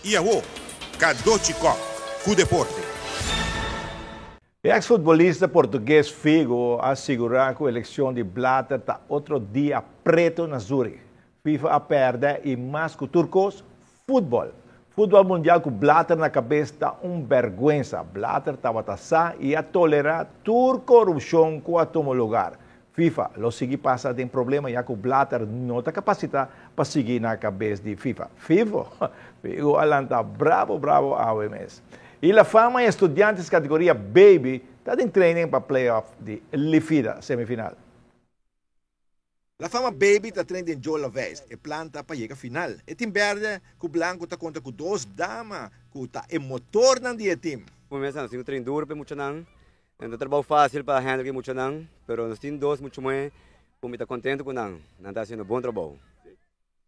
Y awo, Cadochi Kock cu deporte. E ex-futbolista portugues Figo a sigura cu eleccion di Blatter ta otro dia preto na Zurich. FIFA a perde y mas cu tur cos, futbol. Futbol mundial cu Blatter na cabes ta un berguensa. Blatter tabata sa y a tolera tur corupcion cu a tuma lugar. FIFA lo sigui pasa den problema ya cu Blatter no ta capacita pa sigui na cabes di FIFA. Figo, Figo a lanta bravo bravo awe mes. Y La Fama y Estudiantes categoria Baby ta den training pa playoff di Lifida semifinal. La Fama Baby ta train den Joe Laveist, e plan ta pa yega final. E team berde cu blanco ta conta cu dos dama cu ta e motornan di e team. Cuminsa nos tin cu train duro pa e muchanan. No ta trabou facil pa handle cu e muchanan, pero nos tin dos mucha muhe cu mi ta contento cu nan. Nan ta haciendo bon trabou.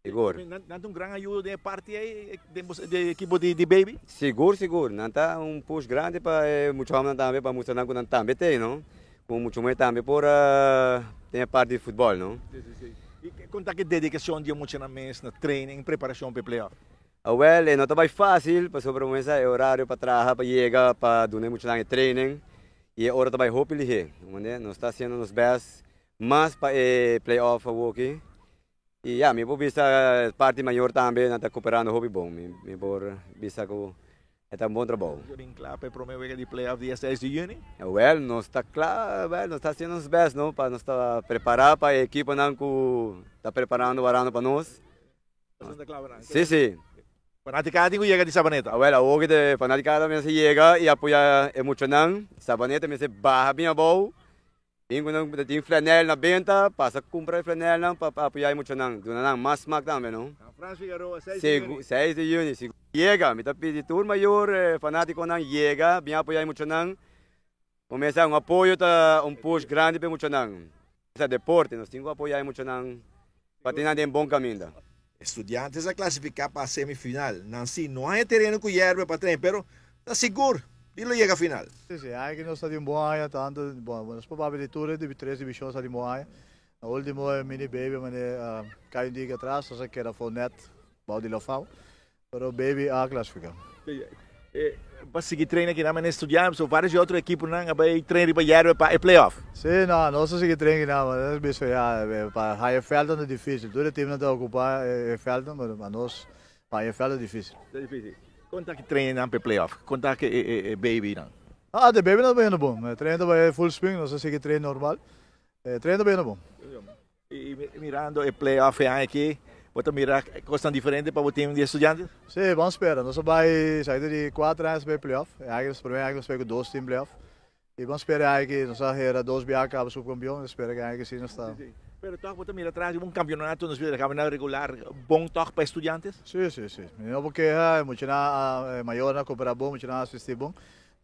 Sigur. Nan ta un gran ayudo den e parti ey den e ekipo di Baby? Sigur, sigur. Nan ta un push grandi pa e mucha hombernan tambe pa mustra nan cu nan tambe t'ey, no? Cu mucha muhe tambe por den e parti di futbol, no? Si, si, si. Y con ta ki dedicacion di e muchanan mes na training, preparacion pa e playoff? Awel, e no ta bai fácil pasobra bo mester e horario pa traha, pa yega, pa duna e muchanan e training y e ora ta bai hopi lihé. Nos ta haciendo nos best mas pa e play-off awoki y ya, mi por bisa parti mayor tambe nan ta cooperando hopi bon. Mi por bisa cu e ta un bon trabou. Bo bin cla pa e prome wega di play-off dia seis di juni? Awel, nos ta cla, awel, nos ta haciendo nos best no, pa nos ta prepara pa e ekiponan cu ta preparando warando pa nos. Sí, sí. Fanaticada tin cu yega di Sabaneta. Awel, awor cu e fanaticada mester yega y apoya e muchanan. Sabaneta mester baha bien abou. Tin cu nan tin flanel na benta, pasa cumpra e flanelnan pa apoya e muchanan. Duna nan mas smak tambe, no? Frans Figueroa, seis di juni. Seis di juni, si yega. Mi ta pidi tur mayor fanaticonan yega, bien apoya e muchanan. Cuminsa un apoyo ta un push grandi pa e muchanan. Esa deporte, nos tin cu apoya e muchanan pa tin nan den bon caminda. Estudiantes a clasifica pa semifinal. Nan si no haña tereno cu yerbe pa train, pero ta sigur di lo yega final. Si, si, aña ki nos ta di un bon aña, tanto, bon, nos por papia di tur e tres division ta di un bon aña. Na ultimo e mini baby mane cay un diki atras, nos a keda afo net bao di Lofao. Pero baby a clasifica. Bo a sigui train aki nan estudiantes o varios di otro ekiponan a bay train riba yerbe pa e playoff? Si, no, nos a sigui train aki nan, nos a bisa ya pa haya e veldnan ta dificil, tur e teamnan ta ocupa e veldnan, pero pa nos pa haya e veld ta dificil. Ta dificil. Con ta ki train nan pa e playoff? Con ta ki e babynan? Ah, de babynan ta bayendo bon. E train ta bay full swing, nos a sigui train normal. E train ta bayendo bon. Y mirando e playoff e aña aki, bo ta mira cosnan diferente pa bo team di estudiantes? Si, ban spera. Nos a bay sa di cuater aña bay playoff. E aña aki nos primer aña nos bay cu dos team playoff. Y ban spera e aña aki nos a hera dos biaha caba subcampeon. Nos spera cu e aña aki si nos ta. Si, si. Pero toch bo ta mira atras di un campeonato, nos mira campeonato regular bon toch pa estudiantes? Si, si, si. Mi no por keha, e muchanan, e mayornan a coopera bon, muchanan a asisti bon.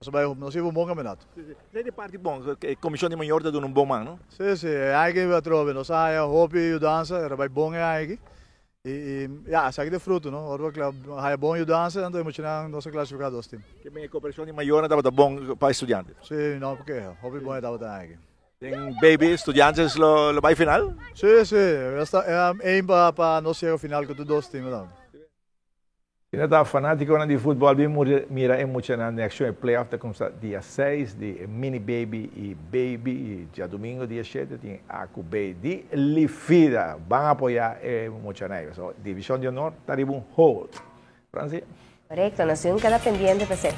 Nos a bai, nos hiba un bon campeonato. Si, si. Esei di parti bon, e comision di mayor ta duna un bon man, no? Si, si. E aña aki atrobe nos a haña hopi yudansa, era bai bon e aña aki. I, i, ya, esaki ta e fruto, no? Ora bo a haña bon yudansa, anto e muchanan nos a clasifica dos team. Ke men e cooperacion di mayornan tabata bon pa e studiantes? Si, no por keha. Hopi bon e tabata e aña aki. Den baby studiantes lo bai final? Si, si. Esta e aim pa nos yega final cu tur dos team tambe. Si no ta fanaticonan di futbol bin mira e muchanan den accion. E playoff ta cuminsa dia seis di e mini baby y baby y diadomingo dia shete tin A cu B di Lifida. Ban apoya e muchanan ey. So division di honor ta riba un hold. Francie. Correcto, nos tin un keda pendiente pa esey.